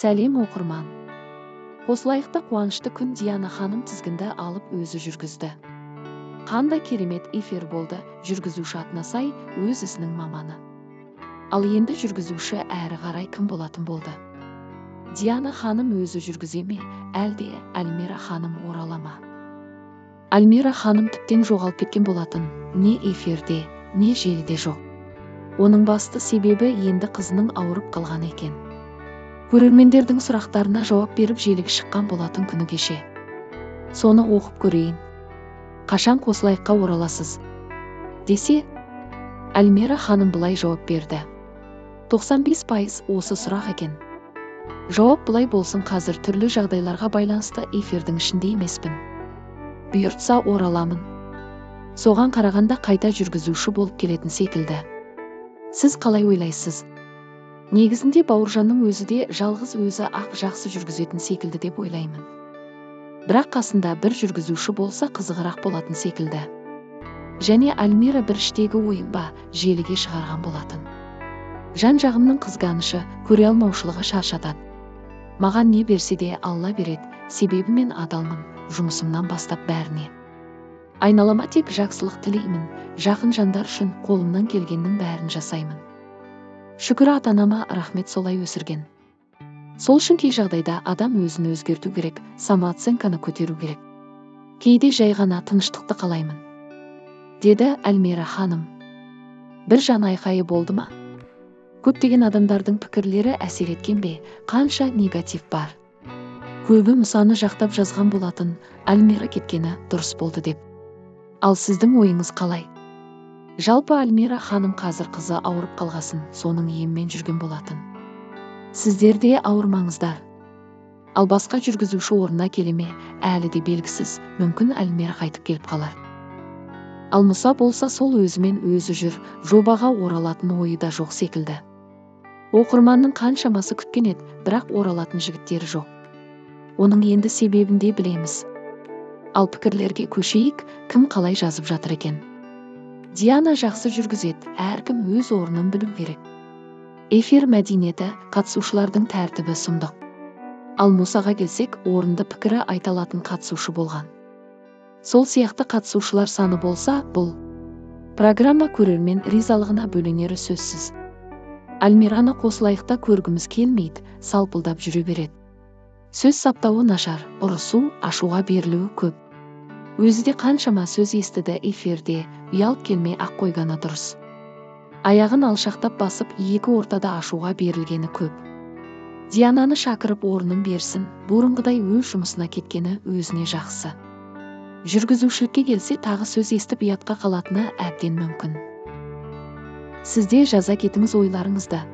Сәлем, оқырман! Қосылайықта қуанышты күн. Диана ханым тізгінді алып, өзі жүргізді. Қандай керемет эфир болды! Жүргізуші атына сай, өз ісінің маманы. Ал енді жүргізуші әрі қарай кім болатын болды? Диана ханым өзі жүргізе ме, әлде Альмира ханым орала ма? Альмира ханым тіптен жоғалып кеткен болатын, не эфирде, не желіде жоқ. Оның басты себебі енді қызының ауырып қалғаны екен. Көрермендердің сұрақтарына жауап беріп, желіге шыққан болатын күні кеше. Соны оқып көрейін. «Қашан Қосылайыққа ораласыз?» десе, Альмира ханым былай жауап берді. 95% осы сұрақ екен. Жауап былай болсын: қазір түрлі жағдайларға байланысты эфирдің ішінде емеспін. Бұйыртса, ораламын. Соған қарағанда, қайта жүргізуші болып келетін секілді. Сіз қалай ойлайсыз? Негізінде Бауыржанның өзі де жалғыз өзі ақ жақсы жүргізетін секілді деп ойлаймын. Бірақ қасында бір жүргізуші болса, қызығырақ болатын секілді. Және Альмира бір іштегі ойын ба, желіге шығарған болатын. «Жан жағымның қызғанышы, көре алмаушылығы шаршатады. Маған не берсе де, Алла береді, себебі мен адалмын, жұмысымнан бастап бәріне. Айналама тек жақсылық тілеймін, жақын жандар үшін қолымнан келгеннің бәрін жасаймын. Шүкір, ата анама рахмет, солай өсірген. Сол үшін кей жағдайда адам өзін өзгерту керек, самооценканы көтеру керек. Кейде жай ғана тыныштықты қалаймын», — деді Альмира ханым. Бір жан айқайы болды ма? Көптеген адамдардың пікірлері әсер еткен бе, қанша негатив бар. Көбі Мұсаны жақтап жазған болатын, Альмира кеткені дұрыс болды деп. Ал сіздің ойыңыз қалай? Жалпы, Альмира ханым қазір қызы ауырып қалғасын, соның емімен жүрген болатын. Сіздер де ауырмаңыздар. Ал басқа жүргізуші орнына келе ме, әлі де белгісіз. Мүмкін, Альмира қайтып келіп қалар. Ал Мұса болса, сол өзімен өзі жүр, жобаға оралатын ойы да жоқ секілді. Оқырманның қаншамасы күткен еді, бірақ оралатын жігіттері жоқ. Оның енді себебін де білеміз. Ал пікірлерге көшейік, кім қалай жазып жатыр екен? Диана жақсы жүргізеді, әркім өз орнын білу керек. Эфир мәдениеті, қатысушылардың тәртібі сұмдық. Ал Мұсаға келсек, орынды пікірі айта алатын қатысушы болған. Сол сияқты қатысушылар саны болса, бұл программа көрермен ризалығына бөленері сөзсіз. Альмираны Қосылайықта көргіміз келмейді, салпылдап жүре береді. Сөз саптауы нашар, ұрысу, ашуға берілуі көп. Өзі де қаншама сөз естіді эфирде, ұялып келмей ақ қойғаны дұрыс. Аяғын алшақтап басып, екі ортада ашуға берілгені көп. Диананы шақырып, орнын берсін, бұрынғыдай өз жұмысына кеткені өзіне жақсы. Жүргізушілікке келсе, тағы сөз естіп, ұятқа қалатыны әбден мүмкін. Сізде жаза кетіңіз ойларыңызды.